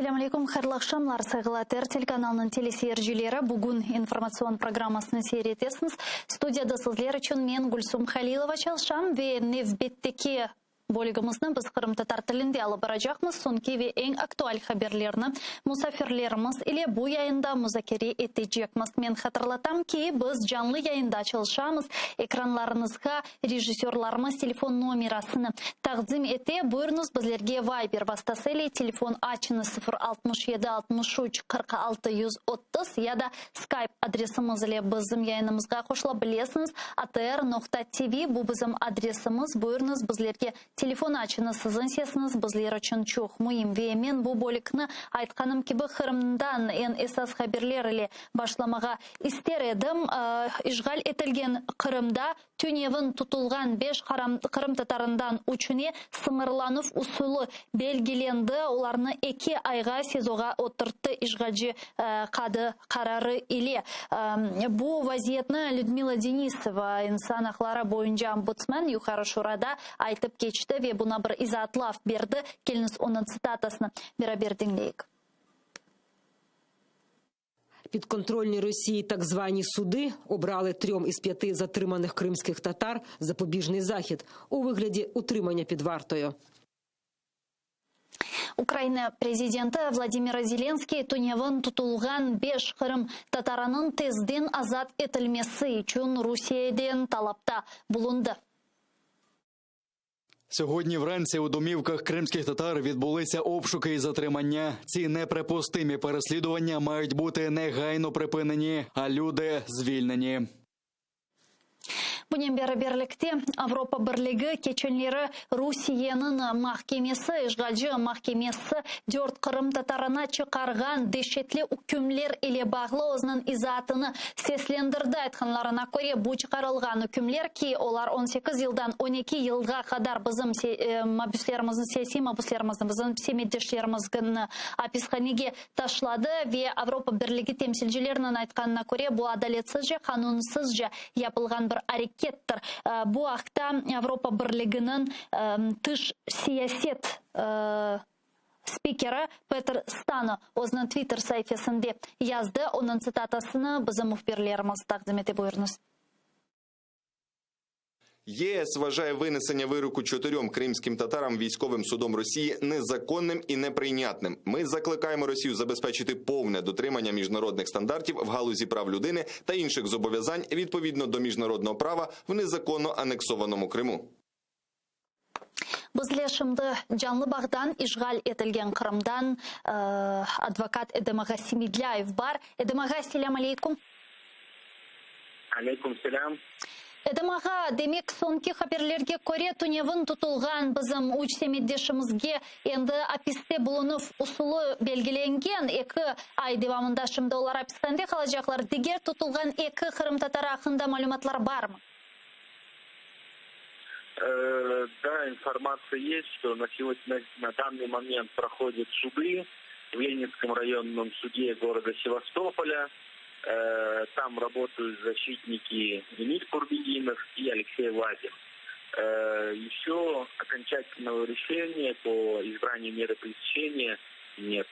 Selâm aleyküm, hayırlı aqşamlar, sayğılı ATR telekanalınıñ teleseyircileri. Bugün informatsion programmasını seyir etesiñiz. Studiyada sizler içün men, Gülsum Halilova, çalışam ve nevbetteki bölügimizni biz qırımtatar tilinde alıp baracaqmız. Soñki ve eñ aktual haberlerni musafirlerimiz ile bu yayında muzakere etecekmiz. Men hatırlatam ki, biz canlı yayında çalışamız. Ekranlarıñızğa Rejissörlarımız telefon nomerasını taqdim ete, buyurıñız, bizlerge Viber vastası ile telefon açıñız, 0 67 63 46 130 ya da Skype adresimiz ile bizim yayınımızğa qoşula bilesiñiz, atr noqta tv, bu bizim adresimiz, buyurıñız, bizlerge telefon açıñız, siziñ sesiñiz bizler içün çoq müim. Ve men bu bölükni, aytqanım kibi, Qırımdan eñ esas haberler ile başlamağa ister edim. İşğal etilgen Qırımda Tünevin tutulğan beş qırımtatarından üçüne sıñırlanuv usulı belgilendi, olarnı eki ayğa SİZOğa oturttı işğalci qadı qararı ile. Bu vaziyetni Lüdmila Denisova, insan aqları boyunca ombudsmen, Yuqarı Şurada aytıp keçti ve buna bir izaatlav berdi. Keliñiz, onıñ tsitatasını beraber diñleyik. Підконтрольні Росії так звані суди обрали трьом із п'яти затриманих кримських татар запобіжний захід у вигляді утримання під вартою. Ukraina prezidenti Vladimir Zelenskiy tünevin tutulğan beş qırım tatarınıñ tezden azat etilmesi içün Rusiyeden talapta bulundı. Сьогодні вранці у домівках кримських татар відбулися обшуки і затримання. Ці неприпустимі переслідування мають бути негайно припинені, а люди звільнені. Bunen beraberlikte, Avropa Birligi keçenleri Rusiyeniñ mahkemesi, işğalci mahkemesi dört qırımtatarına çıqarğan deşetli ükümler ile bağlı özüniñ izaatını seslendirdi. Aytqanlarına köre, bu çıqarılğan ükümler ki, olar 18 yıldan 12 yılğa qadar bizim mabüslerimizni, siyasiy mabüslerimizni, bizim semetdeşlerimizni apishanege taşladı ve Avropa Birligi temsilcileriniñ aytqanına köre, bu adaletsizce, qanunsızca yapılğan bir arekettir. Bu aqta Avropa Birliginiñ tış siyaset spikeri Peter Stano özüniñ Twitter saifesinde yazdı. Onıñ tsitatasını bizim mühbirlerimiz taqdim ete. Buyurıñız. ЄС вважає винесення вироку чотирьом кримським татарам військовим судом Росії незаконним і неприйнятним. Ми закликаємо Росію забезпечити повне дотримання міжнародних стандартів в галузі прав людини та інших зобов'язань відповідно до міжнародного права в незаконно анексованому Криму. Bizler şimdi canlı bağdan işğal etilgen Qırımdan advokat Edem ağa Semedlâyev bar. Edem ağa, selâm aleyküm. Aleyküm selâm. Edem ağa, demek, soñki haberlerge köre, tünevin tutulğan bizim üç semetdeşimizge endi apiste bulunuv usulı belgilengen, eki ay devamında şimdi olar apishanede qalacaqlar. Diger tutulğan eki qırımtatarı aqqında malümatlar barmı? Да, информация есть, что на сегодня, на данный момент проходят суды в Ленинском районном суде города Севастополя. Там работают защитники Эмиль Курбединов и Алексей Ладин. Еще окончательного решения по избранию меры пресечения нет.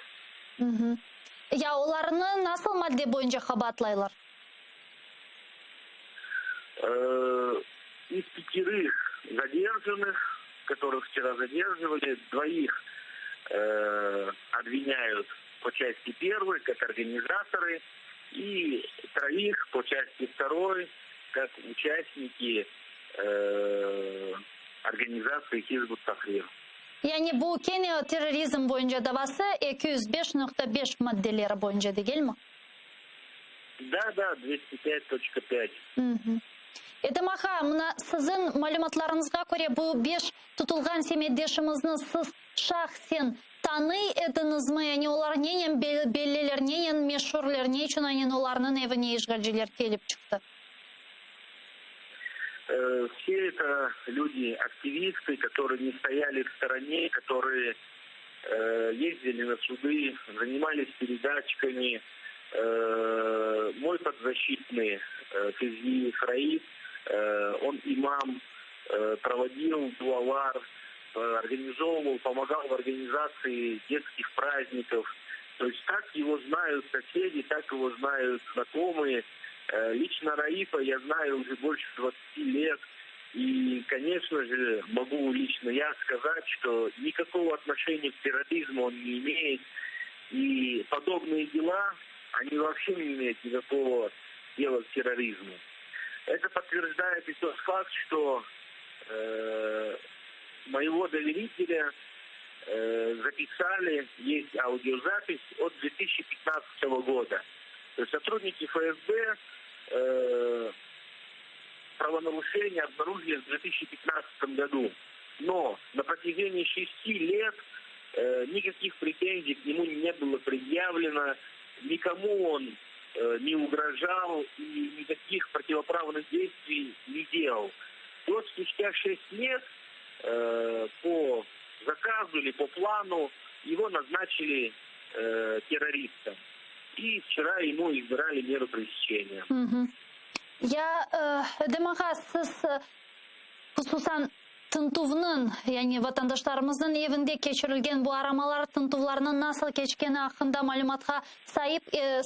Ya olarnı nasıl madde boyunca qabaatlaylar? Из пятерых задержанных, которых вчера задерживали, двоих обвиняют по части первой, как организаторы, и троих по части второй, как участники организации Хизб ут-Тахрир. Yani bu kene terrorizm boyunca davası 205.5 maddeleri boyunca degilmi? Да, да, 205.5. Edem ağa, mına siziñ malümatlarıñızğa köre, bu beş tutulğan semetdeşimizni siz şahsen tanıy ediñizmi? Yani olar nenen belliler, nenen meşurler, ne içün aynen olarnıñ evine işğalciler kelip çıqtı? Все это люди, активисты, которые не стояли в стороне, которые ездили на суды, занимались передачками. Мой подзащитный Февзиев Раиф, он имам, проводил дуалар, организовывал, помогал в организации детских праздников. праздников. То есть так его знают соседи, так его знают знакомые. Лично Раифа я знаю уже больше 20 лет. И, конечно же, могу лично я сказать, что никакого отношения к терроризму он не имеет. И подобные дела, они вообще не имеют никакого дела к терроризму. Это подтверждает и тот факт, что моего доверителя записали, есть аудиозапись от 2015 года. То есть сотрудники ФСБ правонарушения обнаружили в 2015 году. Но на протяжении 6 лет никаких претензий к нему не было предъявлено, никому он не угрожал и никаких противоправных действий не делал. Вот спустя 6 лет по заказу или по плану его назначили террористом. И вчера ему избрали меру пресечения. Угу. Ya, Edem ağa, siz hususan tintüvniñ, yani vatandaşlarımıznıñ evinde keçirilgen bu aramalar tintüvlarnıñ nasıl keçkeni aqqında malümatqa saip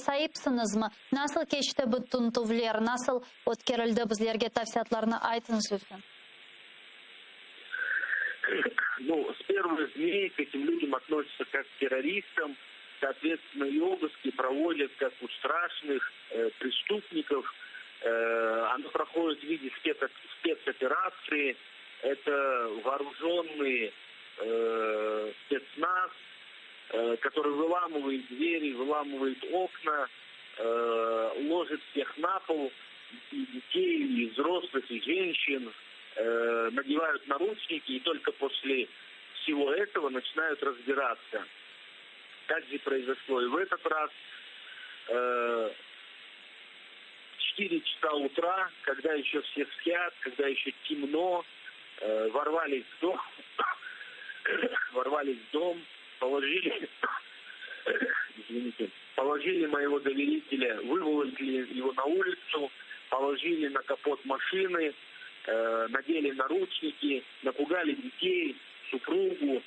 saipsiñizmi? Nasıl keçti bu tintüvler, nasıl ötkerildi, bizlerge tafsilâtlarnı aytıñız lütfen. Ну, с первых дней к этим людям относятся как к террористам. Соответственно, и обыски проводят как у страшных преступников. Оно проходит в виде спецоперации. Это вооруженные спецназ, который выламывает двери, выламывает окна, ложит всех на пол, и детей, и взрослых, и женщин, надевают наручники, и только после всего этого начинают разбираться. Так же произошло и в этот раз. В 4 часа утра, когда еще все спят, когда еще темно, ворвались в дом, ворвались в дом, положили, извините, положили моего доверителя, выволокли его на улицу, положили на капот машины, надели наручники, напугали детей, супругу.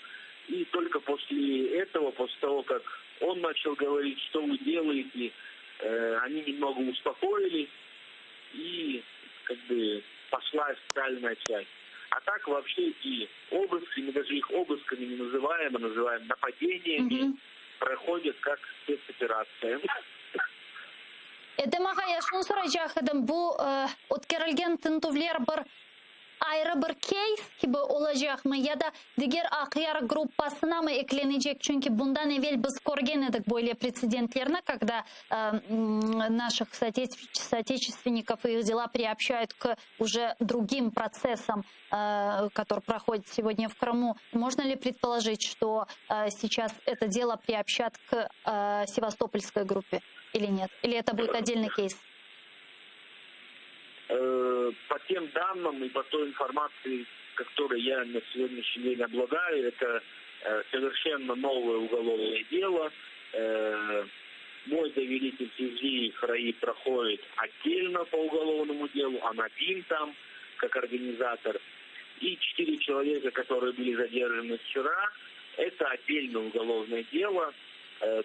И только после этого, после того, как он начал говорить, что вы делаете, они немного успокоились, и как бы пошла официальная часть. А так вообще эти обыски, мы даже их обысками не называем, а называем нападениями, проходят как спецоперация. Edem ağa, ya şunı soracaq edim, bu ötkerilgen tintüvler bir ayrı bir кейс kibi olacaqmı ya da diger Aqyar gruppasına mı eklenecek? Çünki bundan evel biz körgen edik böyle pretsedentlerni, когда наших соотечественников и их дела приобщают к уже другим процессам, которые проходят сегодня в Крыму. Можно ли предположить, что сейчас это дело приобщат к севастопольской группе или нет? Или это будет отдельный кейс? По тем данным и по той информации, которой я на сегодняшний день обладаю, это совершенно новое уголовное дело. Мой доверитель Февзиев Раиф проходит отдельно по уголовному делу, он один там, как организатор. И 4 человека, которые были задержаны вчера, это отдельное уголовное дело.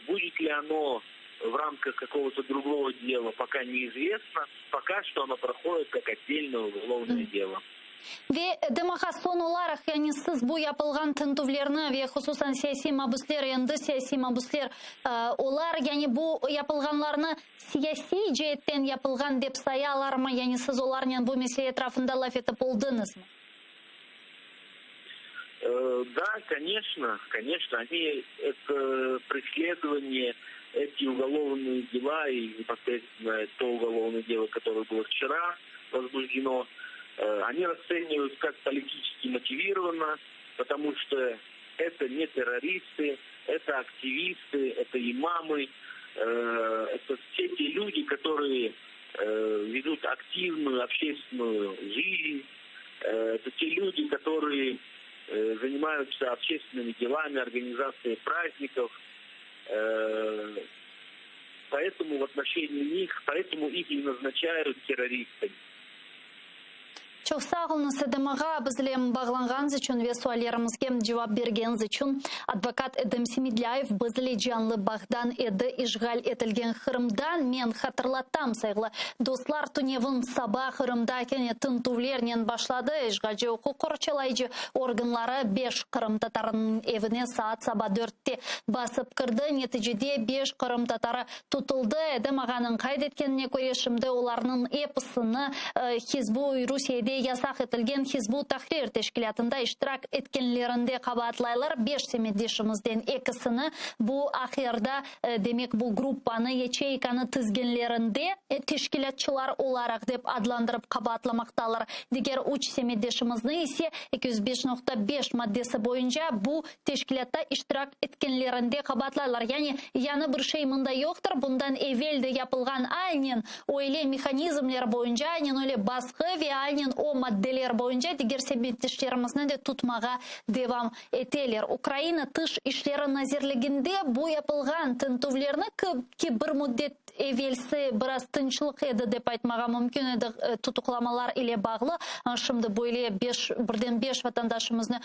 Будет ли оно в рамках какого-то другого дела, пока неизвестно. Пока что оно проходит как отдельное уголовное дело. Ve Edem ağa, soñ olaraq, yani siz bu yapılğan tintüvlerni ve hususan siyasiy mabüsler, endi siyasiy mabüsler, olar yani bu yapılğanlarnı siyasiy ceetten yapılğan dep sayalarmı? Yani siz olarnen bu mesele etrafında laf etip oldıñızmı? Да, конечно, конечно, они это преследование, эти уголовные дела и непосредственно то уголовное дело, которое было вчера возбуждено, они расценивают как политически мотивированно, потому что это не террористы, это активисты, это имамы, это все те люди, которые ведут активную общественную жизнь, это те люди, которые занимаются общественными делами, организацией праздников. Поэтому в отношении них, поэтому их и назначают террористами. Çoq sağ oluñız, Edem ağa, bizle bağlanğanıñız içün ve suallerimizge cevap bergeniñiz içün. Advokat Edem Semedlâyev bizle canlı bağdan edi, işğal etilgen Qırımdan. Men hatırlatam, sayğılı dostlar, tünevin saba Qırımda kene tintüvlernen başladı. İşğalci uquq qorçalayıcı organları beş qırımtatarınıñ evine saat saba dörtte basıp kirdi. Neticede beş qırımtatarı tutuldı. Edem ağanıñ qayd etkenine köre, şimdi olarnıñ episini Hizbu, Rusiyede yasaq etilgen Hizb ut-Tahrir teşkilâtında iştirak etkenlerinde qabaatlaylar. Beş semetdeşimizden ekisini bu Aqyarda, demek, bu gruppanı, yaçeykanı tizgenlerinde teşkilâtçılar olaraq dep adlandırıp qabaatlamaqtalar. Diger üç semetdeşimizni ise 205.5 maddesi boyunca bu teşkilâtta iştirak etkenlerinde qabaatlaylar. Yani, yañı bir şey mında yoqtır, bundan evel de yapılğan aynen öyle mehanizmler boyunca, aynen öyle basqı ve aynen o maddeler boyunca diger semetdeşlerimizni de tutmağa devam eteler. Ukraina Tış işleri nazirliginde bu yapılğan tintüvlerni, ki bir müddet Evelsi biraz tınçlıq edi dep aytmağa mümkün edi, tutuqlamalar ile bağlı. Şimdi böyle beş, birden beş vatandaşımıznı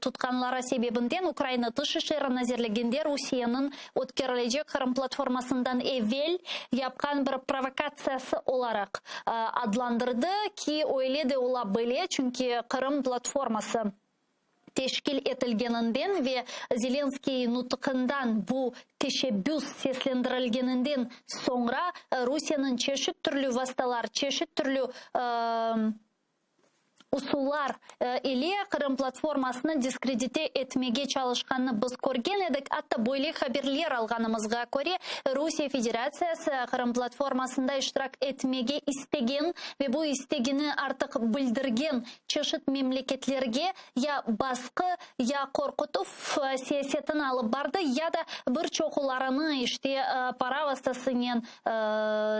tutqanları sebebinden Ukraina Tış işleri nazirliginde Rusiyeniñ ötkerilecek Qırım platformasından evel yapqan bir provokatsiyası olaraq adlandırdı, ki öyle de ola bile, çünki Qırım platforması teşkil etilgeninden ve Zelenskıy nutıqından bu teşebbüs seslendirilgeninden soñra Rusiyeniñ çeşit türlü vastalar, çeşit türlü usullar ile Qırım platformasını diskredite etmege çalışqanını biz körgen edik. Atta böyle haberler alğanımızğa köre, Rusiye Federatsiyası Qırım platformasında iştirak etmege istegen ve bu istegini artıq bildirgen çeşit memleketlerge ya basqı, ya qorqutuv siyasetini alıp bardı, ya da bir çoqularını işte para vastasınen,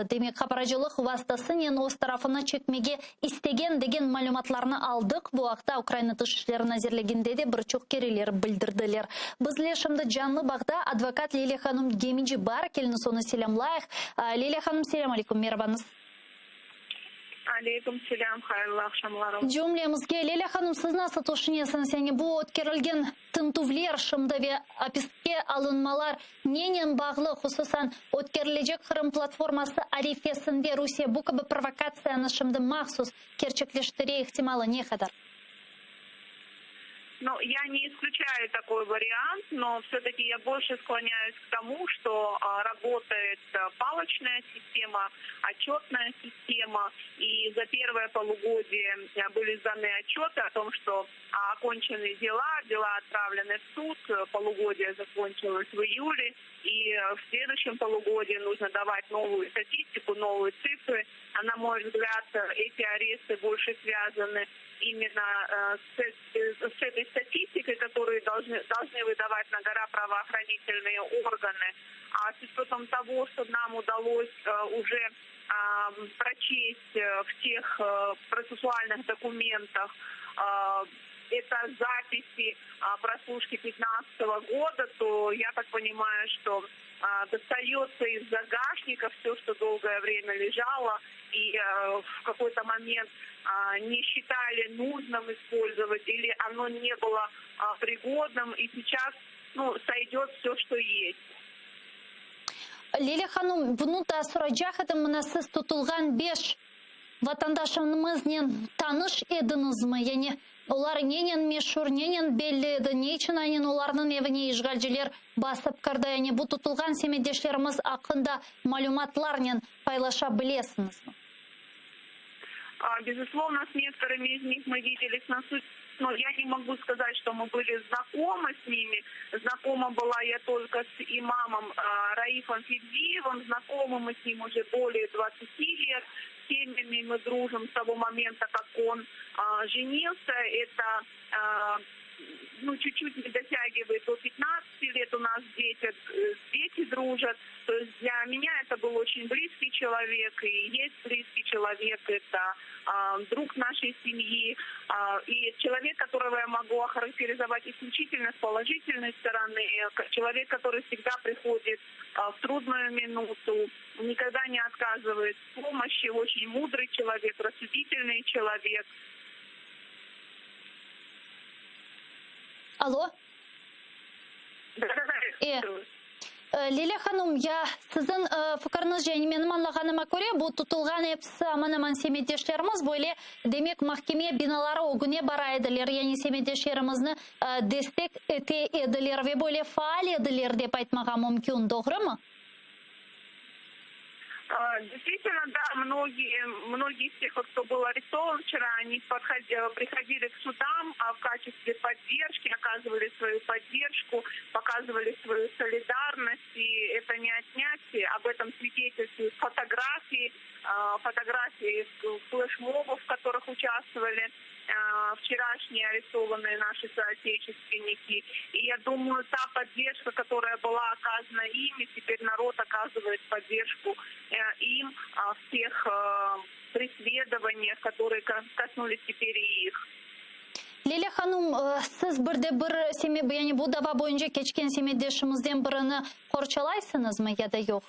demek qaparacılıq vastasınen öz tarafına çekmege istegen degen malümatlarnı aldıq. Bu aqta Ukraina Tış işleri nazirliginde de bir çoq kereler bildirdiler. Bizle şimdi canlı bağda advokat Lilâ hanım Gemici bar, keliñiz onı selâmlayıq. Lilâ hanım, selâm aleyküm, merabañız. Aleyküm selâm, hayırlı aqşamlar olsun. Cümlemizge, Lilâ hanım, siz nasıl tüşünesiñiz, yani bu ötkerilgen tintüvler şimdi ve apiske alınmalar nenen bağlı, hususan ötkerilecek Qırım platforması arifesinde Rusiye bu kibi provokatsiyanı şimdi mahsus kerçekleştire ihtimalı ne qadar? Ну, я не исключаю такой вариант, но все-таки я больше склоняюсь к тому, что работает палочная система, отчетная система, и за первое полугодие были сданы отчеты о том, что окончены дела, дела отправлены в суд, полугодие закончилось в июле, и в следующем полугодии нужно давать новую статистику, новые цифры. А на мой взгляд, эти аресты больше связаны именно с, с этой статистикой, которую должны, должны выдавать на гора правоохранительные органы. А с учетом того, что нам удалось уже прочесть в тех процессуальных документах, это записи прослушки 2015 года, то я так понимаю, что достается из загашника все, что долгое время лежало, и в какой-то момент не считали нужным использовать, или оно не было пригодным, и сейчас ну, сойдет все, что есть. Lilâ hanım, bunı da soracaq edim, mına siz tutulğan beş vatandaşımıznen tanış ediñizmi? Yani olar nenen meşur, nenen belli edi, ne içün aynen olarnıñ evine işğalciler basıp kirdi? Yani bu tutulğan semetdeşlerimiz aqqında malümatlarnen paylaşa bilesiñizmi? Безусловно, с некоторыми из них мы виделись на суде, но я не могу сказать, что мы были знакомы с ними. Знакома была я только с имамом Раифом Февзиевым, знакомы мы с ним уже более 20 лет. С семьями мы дружим с того момента, как он женился. Это ну, чуть-чуть не дотягивает до 15 лет, у нас дети, дети дружат. То есть для меня это был очень близкий человек, и есть близкий человек, это э, друг нашей семьи, э, и человек, которого я могу охарактеризовать исключительно с положительной стороны, человек, который всегда приходит э, в трудную минуту, никогда не отказывает в помощи, очень мудрый человек, рассудительный человек. человек. Allo. Да-да-да. E. Lilâ hanum, ya siziñ fikiriñizce, yani menim añlağanıma köre, bu tutulğan episi aman-aman semetdeşlerimiz böyle, demek, mahkeme binaları ögüne bara ediler, yani semetdeşlerimizni destek ete ediler ve böyle faal ediler dep aytmağa mümkün, doğrumı? Действительно, да, многие, многие из тех, кто был арестован вчера, они приходили к судам в качестве поддержки, оказывали свою поддержку, показывали свою солидарность, и это не отнять. Об этом свидетельствуют фотографии, фотографии флешмобов, в которых участвовали вчерашние арестованные наши соотечественники. И я думаю, та поддержка, которая была оказана ими, теперь народ оказывает поддержку им в тех преследованиях, которые коснулись теперь и их. Lilâ hanum, siz bir de bir, yani bu dava boyunca keçken semetdeşimizden birini qorçalaysıñızmı ya da yoq?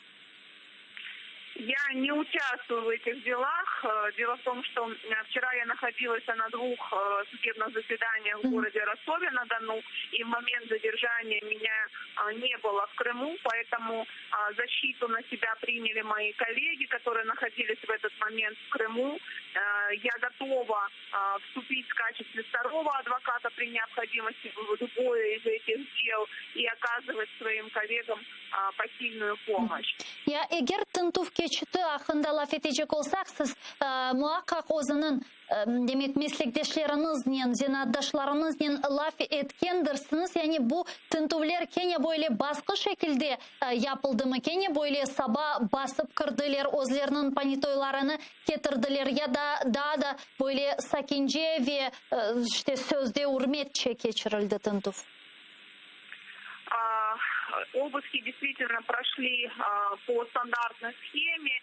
Я не участвую в этих делах. Дело в том, что вчера я находилась на двух судебных заседаниях в городе Ростове-на-Дону, и в момент задержания меня не было в Крыму, поэтому защиту на себя приняли мои коллеги, которые находились в этот момент в Крыму. Я готова вступить в качестве второго адвоката при необходимости в любое из этих дел и оказывать своим коллегам посильную помощь. Ya eger tintüv keçiti aqqında laf etecek olsaq, siz muaqqaq özüniñ, demek, meslekdeşleriñiznen, zenaatdaşlarıñıznen laf etkendirsiñiz, yani bu tintüvler kene böyle basqı şekilde yapıldımı, kene böyle saba basıp kirdiler, özleriniñ ponitoylarını ketirdiler ya da daa da böyle sakince ve işte sözde ürmetçe keçirildi tintüv? Обыски действительно прошли по стандартной схеме.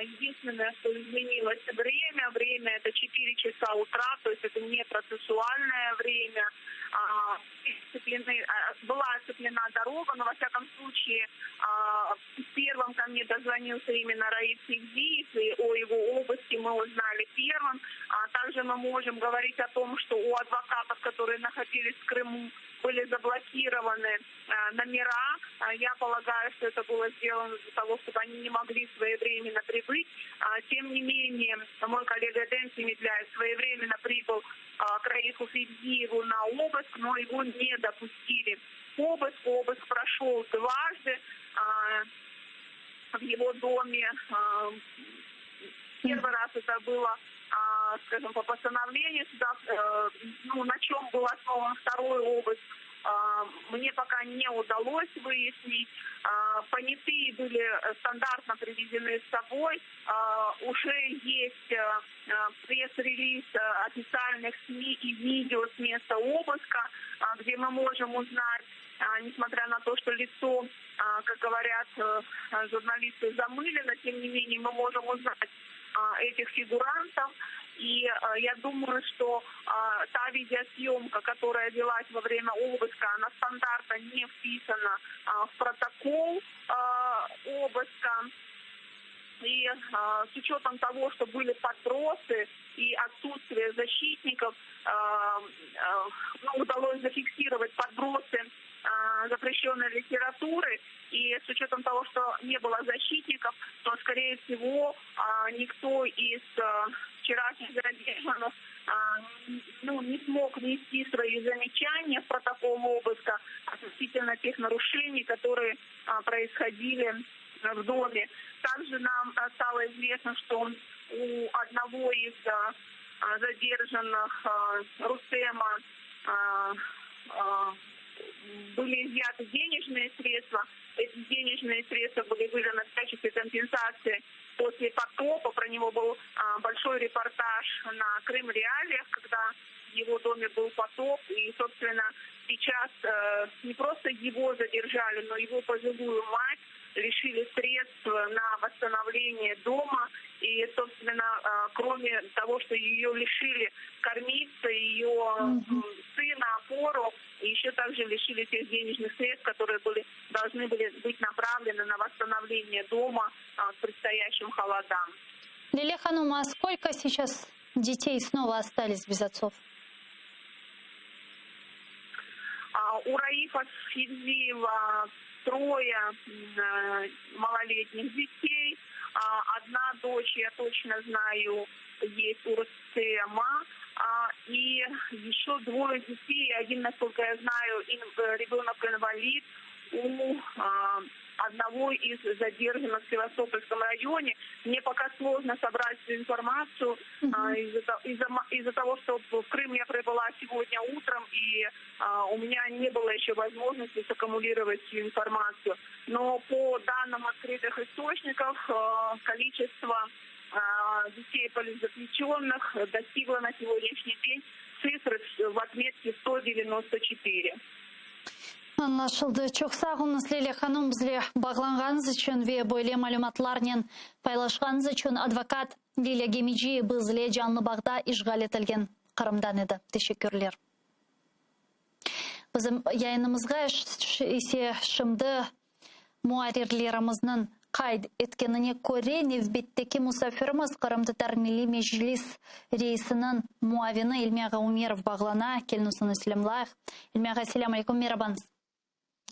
Единственное, что изменилось время. Время это 4 часа утра, то есть это не процессуальное время. Была оцеплена дорога, но во всяком случае первым ко мне дозвонился именно Раиф Февзиев, и о его обыске мы узнали первым. Также мы можем говорить о том, что у адвокатов, которые находились в Крыму, были заблокированы номера. Я полагаю, что это было сделано для того, чтобы они не могли своевременно прибыть. Тем не менее, мой коллега Эдем Семедляев своевременно прибыл к Раифу Февзиеву на обыск, но его не допустили к обыску. Обыск прошел дважды в его доме. Первый раз это было, скажем, по постановлению суда, ну, на чем был основан второй обыск, мне пока не удалось выяснить. Понятые были стандартно привезены с собой. Уже есть пресс-релиз официальных СМИ и видео с места обыска, где мы можем узнать, несмотря на то, что лицо, как говорят журналисты, замылено, тем не менее мы можем узнать этих фигурантов. И я думаю, что та видеосъемка, которая велась во время обыска, она стандартно не вписана в протокол обыска. И с учетом того, что были подбросы и отсутствие защитников, ну, удалось зафиксировать подбросы запрещенной литературы. И с учетом того, что не было защитников, то, скорее всего, никто из вчерашних задержанных ну, не смог внести свои замечания в протокол обыска относительно тех нарушений, которые происходили в доме. Также нам стало известно, что у одного из задержанных, Рустема, были изъяты денежные средства. Эти денежные средства были выданы в качестве компенсации после потопа. Про него был большой репортаж на Крым Реалиях, когда в его доме был потоп. И, собственно, сейчас не просто его задержали, но его пожилую мать лишили средств на восстановление дома. И, собственно, кроме того, что ее лишили кормиться, ее сына, опору, еще также лишили тех денежных средств, которые были, должны были быть направлены на восстановление дома к предстоящим холодам. Лилия Ханум, а сколько сейчас? Detey snova ostались bez otcov? У Раифа Февзиева трое maloletних детей. Одна дочь, я точно знаю, есть у Рустема. И еще двое детей, один, насколько я знаю, ребенок-инвалид у одного из задержанных в Севастопольском районе. Мне пока сложно собрать всю информацию из-за, из-за, из-за того, что в Крым я прибыла сегодня утром, и а, у меня не было еще возможности саккумулировать всю информацию. Но по данным открытых источников, а, количество а, детей политзаключенных достигло на сегодняшний день цифры в отметке 194. Añlaşıldı. Çoq sağ oluñız, Lilâ hanım, bizle bağlanğanıñız içün ve böyle malümatlarnen paylaşqanıñız içün. Advokat Lilâ Gemeci bizle canlı bağda işğal etilgen Qırımdan edi. Teşekkürler. Bizim yayınımızğa ise şimdi Muarrirlerimizniñ qayd etkenine köre, nevbetteki musafirimiz Qırımtatar Milliy Meclis reisiniñ muavini İlmi ağa Umerov bağlana. Kelin onı selâmlayıq. İlmi ağa, selâm aleyküm, merabañız.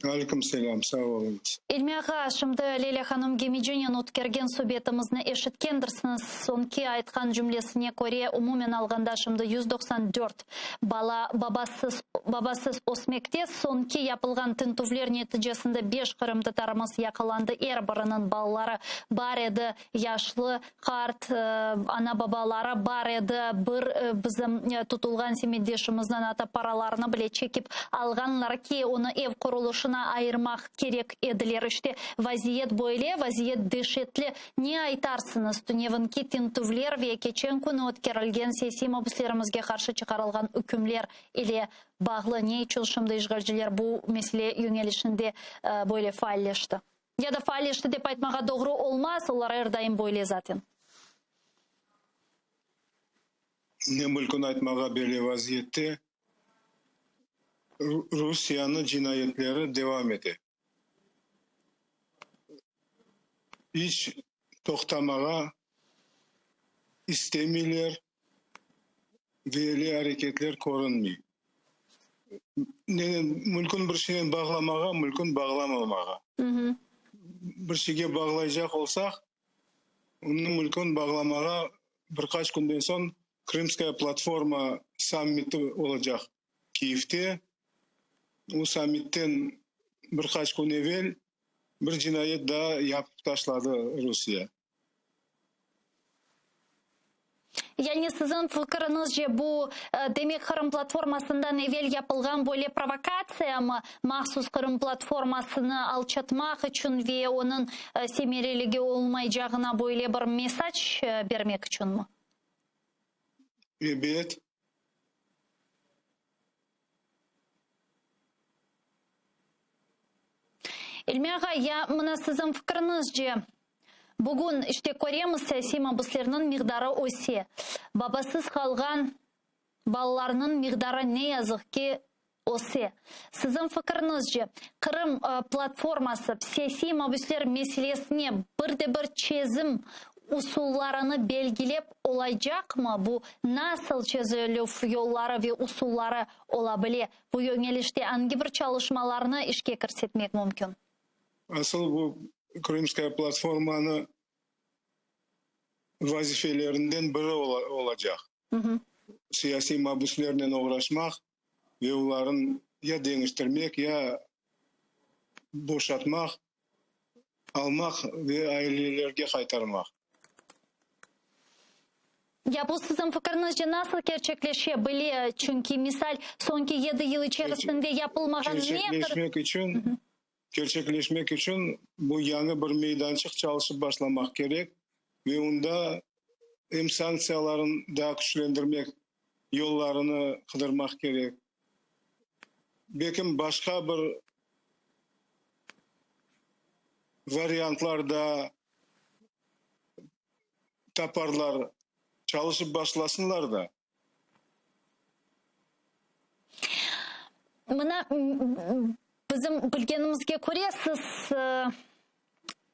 Aleyküm selâm, sağ oluñız. İlmi ağa, şimdi Leyla hanım Gemicinen ötkergen subetimizni eşitkendirsiñiz. Soñki aytqan cümlesine köre, umumen alğanda şimdi 194 Bala babasız babasız ösmekte. Soñki yapılğan tintüvler neticesinde beş qırımtatarımız yaqalandı, er biriniñ balaları bar edi, yaşlı, qart, ana-babaları bar edi. Bir bizim tutulğan semetdeşimizniñ atta paralarını bile çekip alğanlar ki, onı ev qurulışına ayırmaq kerek ediler. İşte, vaziyet böyle, vaziyet deşetli. Ne aytarsıñız, tünevinki tintüvler ve keçen künü ötkerilgen siyasiy mabüslerimizge qarşı çıqarılğan ükümler ile bağlı ne içün şimdi işğalciler bu mesele yöñelişinde böyle faalleşti? Ya da faalleşti dep aytmağa doğru olmaz, olar er daim böyle zaten. Ne mülkün aytmağa böyle vaziyette Rusiyeniñ cinayetleri devam ete. İç toqtamağa istemeyler ve öyle areketler körünmey. Nenen mümkün bir şeynen bağlamağa, mümkün bağlamamağa. Bir şeyge bağlaycaq olsaq, onı mümkün bağlamağa bir qaç künden soñ Krımskaya platforma sammiti olacaq Kiyevde. O sammitten bir qaç kün evel bir cinayet daa yapıp taşladı Rusiye. Yani siziñ fikiriñizce bu, demek, Qırım platformasından evel yapılğan böyle provokatsiyamı, mahsus Qırım platformasını alçatmaq içün ve onıñ semereligi olmaycağına böyle bir mesac bermek içünmi? Ebet. İlmi ağa, ya mına siziñ fikriñizce, bugün işte köremiz siyasiy mabüslerniñ miqdarı öse, babasız qalğan balalarnıñ miqdarı ne yazıq ki öse. Siziñ fikriñizce, Qırım platforması siyasiy mabüsler meselesine bir de bir çezim usullarını belgilep olacaqmı? Bu nasıl çezilüv yolları ve usulları ola bile? Bu yöñelişte angi bir çalışmalarnı işke kirsetmek mümkün? Asıl bu Krımskaya platformanı vazifelerinden biri olacaq. Siyasiy mabüslernen oğraşmaq ve olarnı ya deñiştirmek, ya boşatmaq, almaq ve ailelerge qaytarmaq. Ya bu siziñ fikriñizce nasıl kerçekleşe bile? Çünki, misal, soñki yedi yıl içerisinde yapılmağan ne? Kerçekleşmek içün, kerçekleşmek içün bu yañı bir meydançıq çalışıp başlamaq kerek ve onda em sanktsiyalarnı daa küçlendirmek yollarını qıdırmaq kerek. Belkim başqa bir variantlar da taparlar, çalışıp başlasınlar da. Mına, bizim bilgenimizge köre, siz.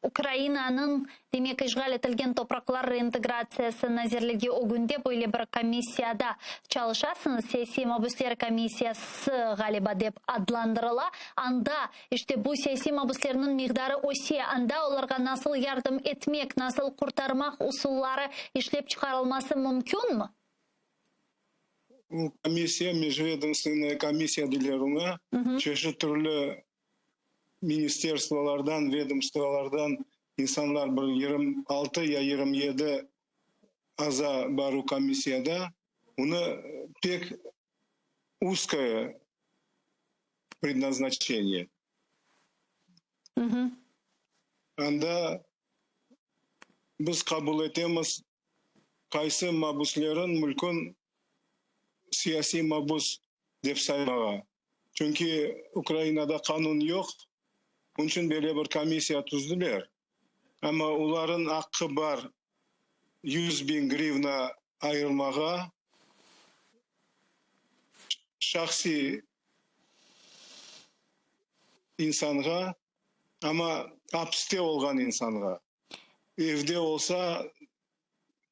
Ukrainanıñ, demek, işğal etilgen topraqlar reintegratsiyası nazirligi ögünde böyle bir komissiyada çalışasıñız, siyasiy mabüsler komissiyası, ğaliba, dep adlandırıla. Anda, işte, bu siyasiy mabüslerniñ miqdarı öse, anda olarğa nasıl yardım etmek, nasıl qurtarmaq usulları işlep çıqarılması mümkünmi? Bu komissiya, mejvedomstvennaya komissiya deyler oña, çeşit türlü ministerstvolardan, vedomstvolardan insanlar bir 26 ya 27 aza bar o komissiyada. Onı pek uzkoye prednaznaçeniye. Anda biz qabul etemiz qaysı mabuslerin mülkün siyasiy mabus dep saymağa. Çünki Ukrainada qanun yoq, onıñ içün böyle bir komissiya tüzdiler. Amma olarnıñ aqqı bar 100.000 grivna ayırmağa şahsiy insanğa, amma apiste olğan insanğa. Evde olsa,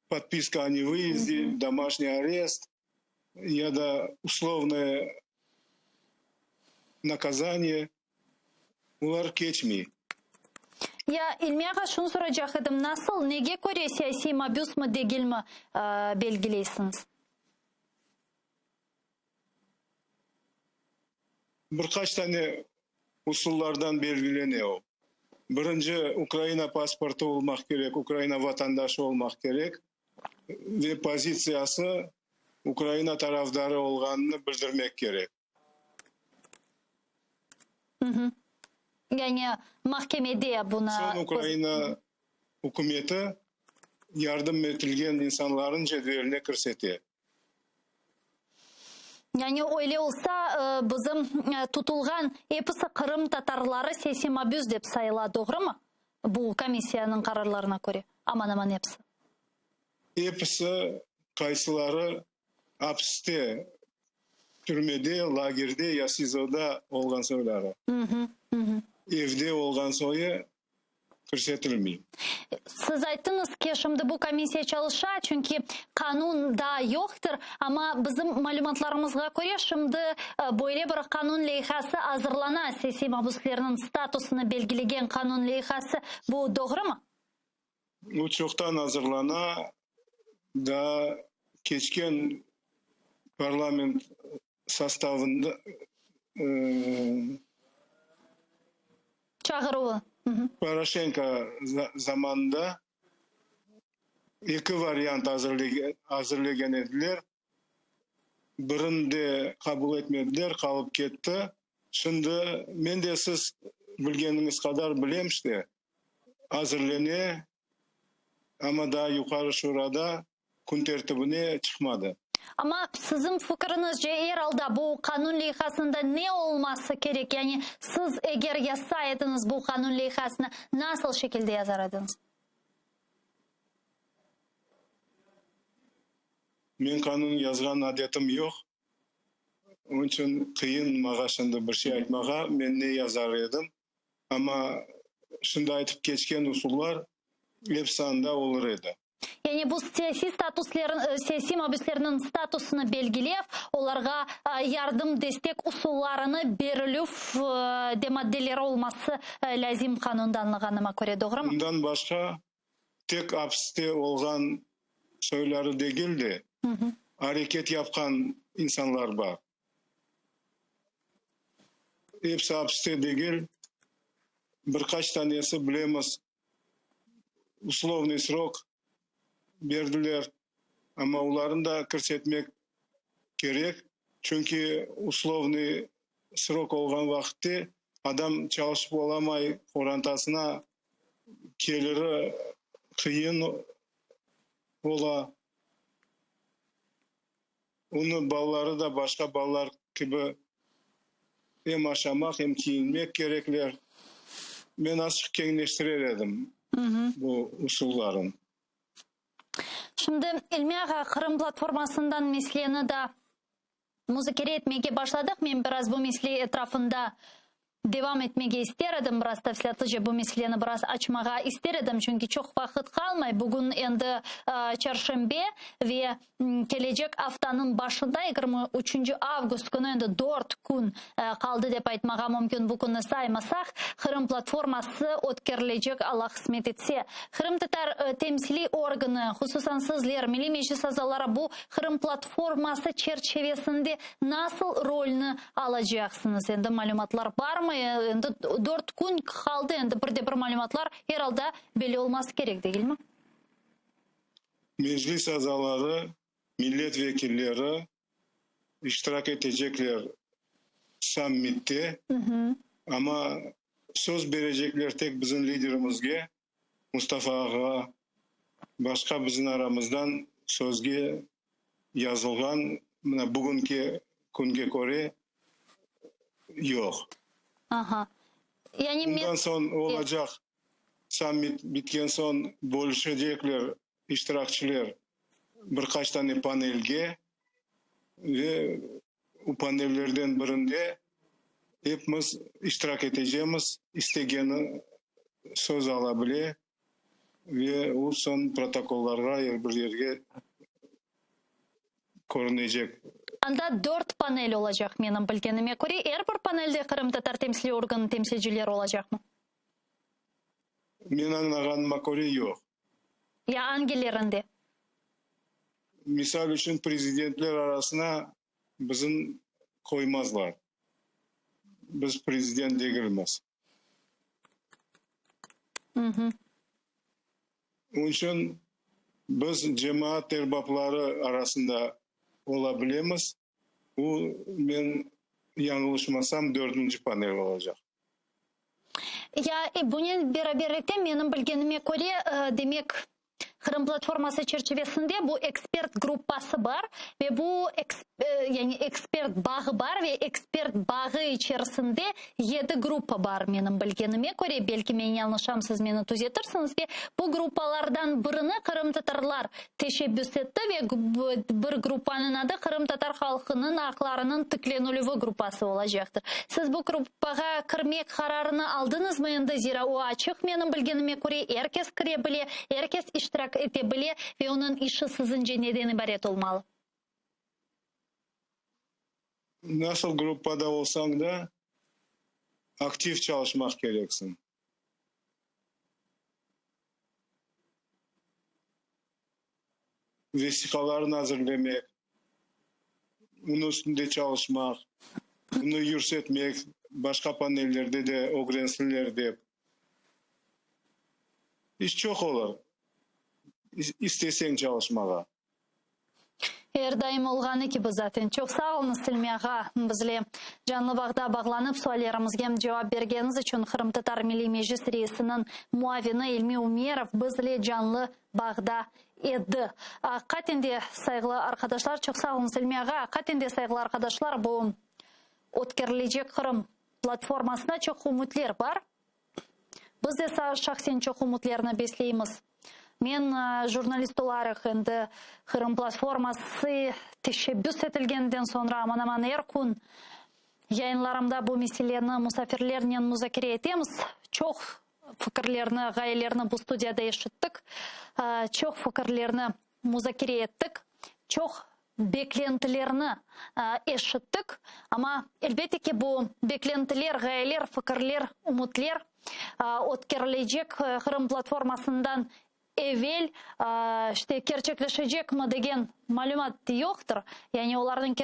podpiska o nevyezde, domaşniy arest ya da uslovnoye nakazaniye, olar keçmey. Ya, İlmi ağa, şunı soracaq edim, nasıl, nege köre siyasiy mabüsmi, degilmi belgileysiñiz? Bir qaç tane usullardan belgilene o. Birinci, Ukraina pasportı olmaq kerek, Ukraina vatandaşı olmaq kerek ve pozitsiyası Ukraina tarafdarı olğanını bildirmek kerek. Yani mahkemede bunı... Soñ Ukraina ükümeti yardım etilgen insanların cedveline kirsete. Yani öyle olsa, bizim tutulğan episi qırımtatarları siyasiy mabüs dep sayıla, doğrumı? Bu komissiyanıñ qararlarına köre, aman-aman episi. Episi, qaysıları apiste, türmede, lagerde ya SİZOda olğan soyları. Evde olğan soyu kirsetilmey. Siz ayttıñız ki, şimdi bu komissiya çalışa, çünki qanun daa yoqtır, amma bizim malümatlarımızğa köre, şimdi böyle bir qanun leyhası azırlana, siyasiy mabüslerniñ statusını belgilegen qanun leyhası. Bu doğrumı? Bu çoqtan azırlana, daa keçken parlament sostavında Çağıruvı. Poroşenko zamanında eki variant azırlegen ediler. Birini de qabul etmediler, qalıp ketti. Şimdi men de siz bilgeniñiz qadar bilem işte, azırlene, amma daa Yuqarı Şurada kün tertibine çıqmadı. Amma siziñ fikriñizce, er alda bu qanun leyhasında ne olması kerek? Yani siz eger yazsa ediñiz bu qanun leyhasını, nasıl şekilde yazar ediñiz? Men qanun yazğan adetim yoq. Onıñ içün qıyın mağa şimdi bir şey aytmağa, men ne yazar edim. Amma şimdi aytıp keçken usullar episi anda olur edi. Yani bu siyasiy statuslerin, siyasiy mabüslerniñ statusını belgilev, olarğa yardım, destek usullarını berilüv de maddeleri olması lâzim qanunda añlağanıma köre, doğrumı? Bundan başqa, tek apiste olğan soyları degil de, areket yapqan insanlar bar. Episi apiste degil, bir qaç tanesi bilemiz, uslovnıy srok berdiler, amma olarnı da kirsetmek kerek, çünki uslovnıy srok olğan vaqıtte adam çalışıp olamay, qorantasına keliri qıyın ola, onıñ balaları da başqa balalar kibi em aşamaq, em kiyinmek kerekler. Men azçıq keñleştirer edim bu usulların. Şimdi, İlmi ağa, Qırım platformasından meseleni da muzakere etmege başladıq. Men biraz bu mesele etrafında. Devam etmege ister edim, biraz tafsilâtlıca bu meseleni biraz açmağa ister edim, çünki çoq vaqıt qalmay, bugün endi çarşenbe ve kelecek aftanıñ başında, 23 avgust künü, endi dört kün qaldı dep aytmağa mümkün, bu künni saymasaq, Qırım platforması ötkerilecek, Alla qısmet etse. Qırımtatar temsiliy organı, hususan sizler, Milliy Meclis azaları bu Qırım platforması çerçivesinde nasıl rolni alacaqsıñız? Endi malümatlar barmı? Endi dört kün qaldı, endi bir de bir malümatlar er alda belli olması kerek, degilmi? Meclis azaları, millet vekilleri iştirak etecekler sammitte, amma söz berecekler tek bizim liderimizge, Mustafa ağa, başqa bizim aramızdan sözge yazılğan, mına bugünki künge köre, yoq. Aha. Yani Bundan soñ olacaq sammit bitken soñ bölüşecekler iştirakçiler bir qaç tane panelge ve o panellerden birinde epimiz iştirak etecemiz, istegeni söz ala bile ve o soñ protokollarğa er bir yerge körünecek. Anda dört panel olacaq, menim bilgenime köre. Er bir panelde qırımtatar temsiliy organınıñ temsilcileri olacaqmı? Men añlağanıma köre, yoq. Ya angilerinde? Misal içün, prezidentler arasına bizim qoymazlar. Biz prezident degilmiz. Onıñ içün biz cemaat erbapları arasında ola bilemiz. Bu, men yañlışmasam, dördünci panel olacaq. Ya, bunen beraberlikte, menim bilgenime köre, demek, Qırım platforması çerçivesinde bu ekspert gruppası bar ve bu, yani ekspert bağı bar ve ekspert bağı içerisinde yedi gruppa bar, menim bilgenime köre, belki men yañlışam, siz meni tüzetirsiñiz, ve bu gruppalardan birini qırımtatarlar teşebbüs etti ve bir gruppanıñ adı Qırımtatar halqınıñ aqlarınıñ tiklenilüvi gruppası olacaqtır. Siz bu gruppağa kirmek qararını aldıñızmı endi? Zira o açıq, menim bilgenime köre, er kes kire bile, er kes iştirak ete bile ve onıñ işi siziñce neden ibaret olmalı? Nasıl gruppada olsañ da, aktiv çalışmaq kereksiñ. Vesiqalarnı azırlemek, bunıñ üstünde çalışmaq, bunı yürsetmek, başqa panellerde de ögrensinler dep. İş çoq olur, isteseñ çalışmağa. Er daim olğanı kibi zaten. Çoq sağ oluñız, İlmi ağa, bizle canlı bağda bağlanıp, suallerimizge cevap bergeniñiz içün. Qırımtatar Milliy Meclis reisiniñ muavini İlmi Ümerov bizle canlı bağda edi. Aqiqaten de, sayğılı arqadaşlar, çoq sağ oluñız, İlmi ağa, aqiqaten de, sayğılı arqadaşlar, bu ötkerilecek Qırım platformasına çoq ümütler bar. Biz de şahsen çoq ümütlerni besleymiz. Men jurnalist olaraq endi Qırım platforması teşebbüs etilgeninden soñra aman-aman er kün yayınlarımda bu meseleni musafirlernen muzakere etemiz. Çoq fikirlerni, ğayelerni bu studiyada eşittik, çoq fikirlerni muzakere ettik, çoq beklentilerni eşittik. Amma, elbette ki, bu beklentiler, ğayeler, fikirler, ümütler ötkerilecek Qırım platformasından evel, işte, kerçekleşecekmi degen malümat yoqtır. Yani olarnıñ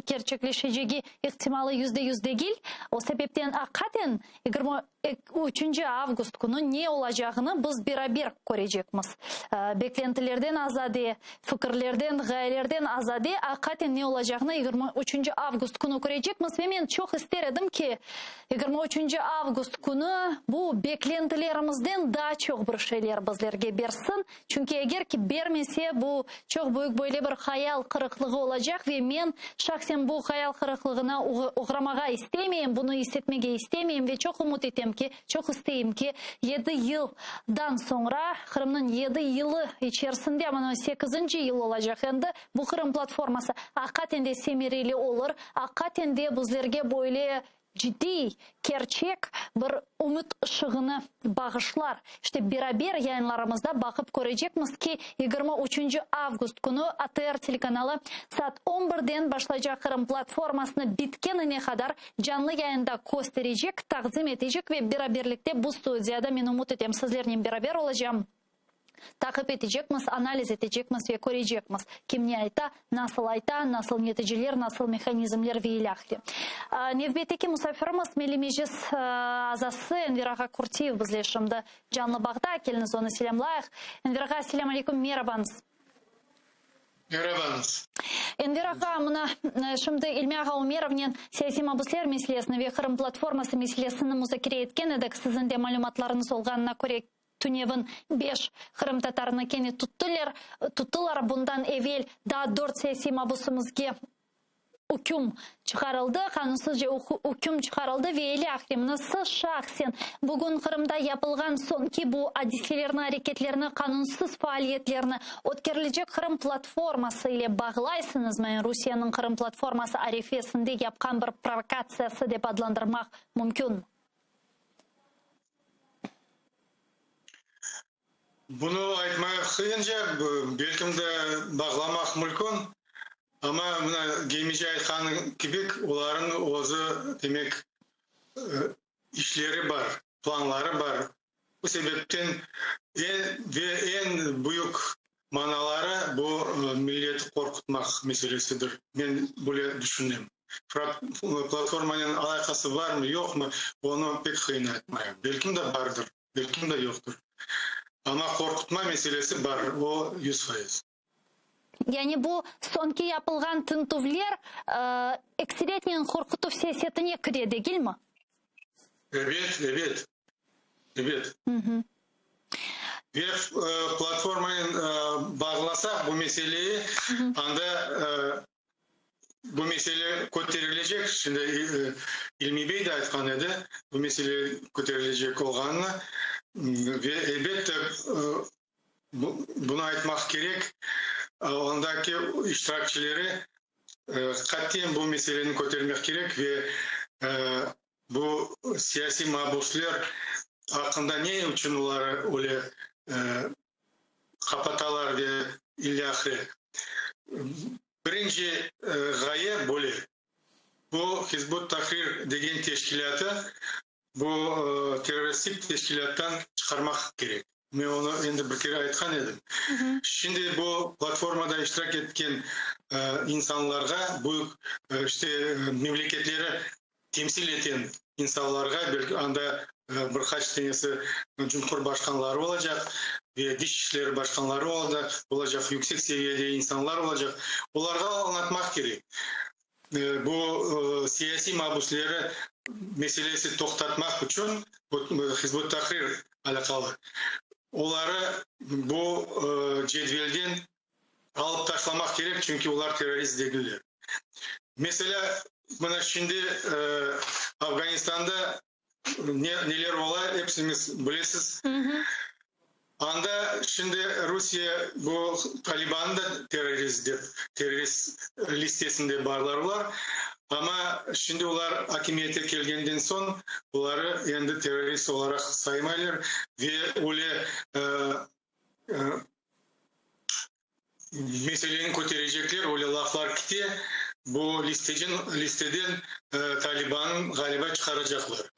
kerçekleşecegi ihtimalı %100 degil. O sebepten, aqiqaten, 23 avgust künü ne olacağını biz beraber körecekmiz. Beklentilerden azade, fikirlerden, ğayelerden azade aqiqaten ne olacağını 23 avgust künü körecekmiz. Ve men çoq ister edim ki, 23 avgust künü bu beklentilerimizden daa çoq bir şeyler bizlerge bersin. Çünki eger ki bermese, bu çoq büyük böyle bir hayal qırıqlığı olacaq ve men şahsen bu hayal qırıqlığına oğramağa istemeyim, bunı is etmege istemeyim ve çoq ümüt etem ki, çoq isteyim ki, yedi yıldan soñra, Qırımnıñ yedi yılı içerisinde, aman-aman sekizinci yıl olacaq endi, bu Qırım platforması aqiqaten de semereli olur, aqiqaten de bizlerge böyle. ciddiy, kerçek bir ümüt ışığını bağışlar. İşte, beraber yayınlarımızda baqıp körecekmiz ki, 23 avgust künü ATR telekanalı saat on birden başlaycaq Qırım platformasını bitkenine qadar canlı yayında kösterecek, taqdim etecek ve beraberlikte bu studiyada men ümüt etem sizlernen beraber olacam. Taqip etecekmiz, analiz etecekmiz ve körecekmiz, kim ne ayta, nasıl ayta, nasıl neticeler, nasıl mehanizmler ve ilâhre. Nevbetteki musafirimiz, Milliy Meclis azası Enver ağa Kurtiyev bizle şimdi canlı bağda. Keliñiz, onı selâmlayıq. Enver ağa, selâm aleyküm, merabañız. Merabañız. Enver ağa, mına, şimdi İlmi ağa Umerovnen siyasiy mabüsler meselesini ve Qırım platforması meselesini muzakere etken edik. Siziñ de malümatlarıñız olğanına köre, Tünevin beş qırımtatarını kene tuttıler, tuttılar. Bundan evel daa dört siyasiy mabusımızge üküm çıqarıldı, qanunsızca üküm çıqarıldı ve ilâhre. Mına siz şahsen bugün Qırımda yapılğan soñki bu adiselerni, areketlerni, qanunsız faaliyetlerni ötkerilecek Qırım platforması ile bağlaysıñızmı? Yani Rusiyeniñ Qırım platforması arefesinde yapqan bir provokatsiyası dep adlandırmaq mümkünmi? Bunı aytmaq qıyınca, belkim de bağlamaq mülkün, amma mına Gemici aytqanı kibi, olarnıñ özü, demek, işleri bar, planları bar. Bu sebepten eñ ve eñ büyük manaları bu milleti qorqutmaq meselesidir, men böyle düşünem. Platformanen alâqası barmı, yoqmı, onı pek qıyın aytmayım. Belkim de bardır, belkim de yoqtır. Amma qorqutma meselesi bar, o 100%. Yani bu soñki yapılğan tintüvler ekseriyetnen qorqutuv siyasetine kire, degilmi? Ebet, ebet, ebet. Ve platformanen bağlasaq bu meseleyi, anda bu mesele köterilecek, şimdi İlmi bey de aytqan edi, bu mesele köterilecek olğanını ve elbette bunı aytmaq kerek, ondaki iştirakçileri qatiyen bu meseleni kötermek kerek ve bu siyasiy mabusler aqqında ne içün olar öyle qapatalar ve ilâhre. Birinci ğaye böyle, bu Hizb ut-Tahrir degen teşkilâtı bu terroristik teşkilâttan çıqarmaq kerek. Men onı endi bir kere aytqan edim. Şimdi bu platformada iştirak etken insanlarğa, büyük işte memleketleri temsil eten insanlarğa, belki anda bir qaç tenesi cumhurbaşqanları olacaq ve diş işleri başqanları olacaq, yüksek seviyede insanlar olacaq, olarğa añlatmaq kerek. Bu siyasiy mabüsleri meselesi toqtatmaq içün, Hizb ut-Tahrir alâqalı, oları bu cedvelden alıp taşlamaq kerek, çünki olar terrorist degiller. Meselâ, mına şimdi Afganistanda ne, neler ola, episiñiz bilesiz. Anda şimdi Rusiye bu Talibanı da terrorist dep, terrorist listesinde barlar olar. Amma şimdi olar akimiyete kelgenden soñ, oları endi terrorist olaraq saymaylar ve öyle meseleni köterecekler, öyle laflar kite, bu listecen, listeden Talibanı ğaliba çıqaracaqlar.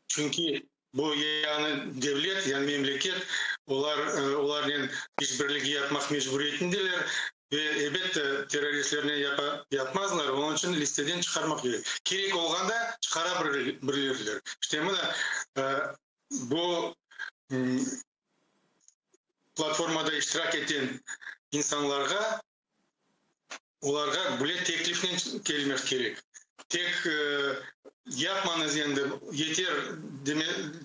Çünki bu yañı devlet, yañı memleket, olar olarnen işbirligi yapmaq mecburiyetindeler ve elbette terroristlernen yapa, yapmazlar, onıñ içün listeden çıqarmaq kerek. Kerek olğanda çıqara bilirler. İşte mına bu platformada iştirak eten insanlarğa, olarğa bile teklifnen kelmek kerek. Tek yapmañız endi, yeter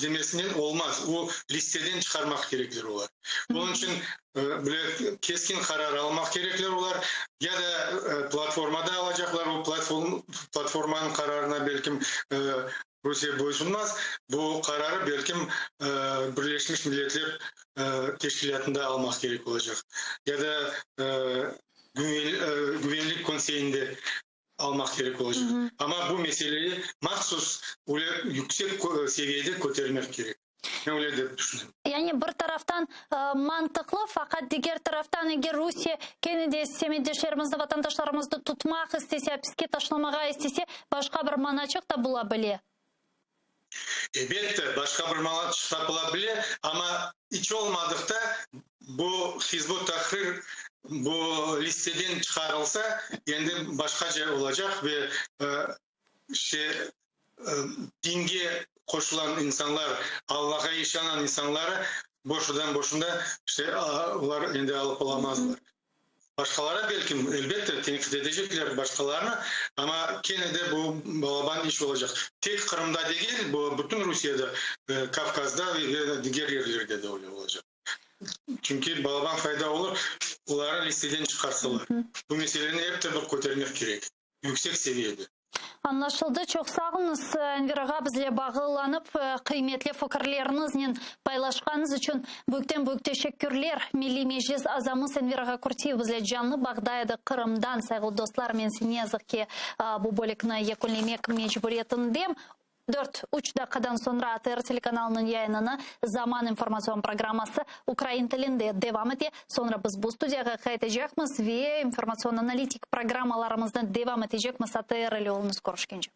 demesinen olmaz, o listeden çıqarmaq kerekler olar. Onıñ içün bile keskin qarar almaq kerekler olar, ya da platformada alacaqlar, o platformanıñ qararına belkim Rusiye boysunmaz, bu qararı belkim Birleşmiş Milletler Teşkilâtında almaq kerek olacaq ya da Güvenlik Konseyinde. almaq kerek olacaq. Amma bu meseleyi mahsus öyle yüksek seviyede kötermek kerek. Men öyle dep tüşünem. Yani bir taraftan mantıqlı, faqat diger taraftan eger Rusiye kene de semetdeşlerimizni, vatandaşlarımıznı tutmaq istese, apiske taşlamağa istese, başqa bir manaçıq da bula bile. Elbette, başqa bir manaçıq tapıla bile, amma iç olmadıqta bu Hizb ut-Tahrir bu listeden çıqarılsa, endi başqaca olacaq ve şey, dinge qoşulan insanlar, Allağa işanan insanları boşudan boşuna işte olar endi alıp olamazlar. Başqaları belkim, elbette, tenqit edecekler başqalarını, amma kene de bu balaban iş olacaq. Tek Qırımda degil, bu bütün Rusiyede, Kavkazda ve diger yerlerde de öyle olacaq. Çünki balaban fayda olur, olarnı listeden çıqarsalar. Bu meseleni ep te bir kötermek kerek, yüksek seviyede. Añlaşıldı. Çoq sağ oluñız, Enver ağa, bizle bağlanıp, qıymetli fikirleriñiznen paylaşqanıñız içün büyükten-büyük teşekkürler. Milliy Meclis azamız Enver ağa Kürtiyev bizle canlı bağda edi Qırımdan. Sayğılı dostlar, men ise ne yazıq ki, bu bölükni yekünlemek mecburiyetindem. Dört, üç daqqadan soñra ATR telekanalınıñ yayınını Zaman informatsion programması ukrain tilinde devam ete. Soñra biz bu studiyağa qaytacaqmız ve informatsion-analitik programmalarımıznı devam etecekmiz. ATR ile oluñız, körüşkence.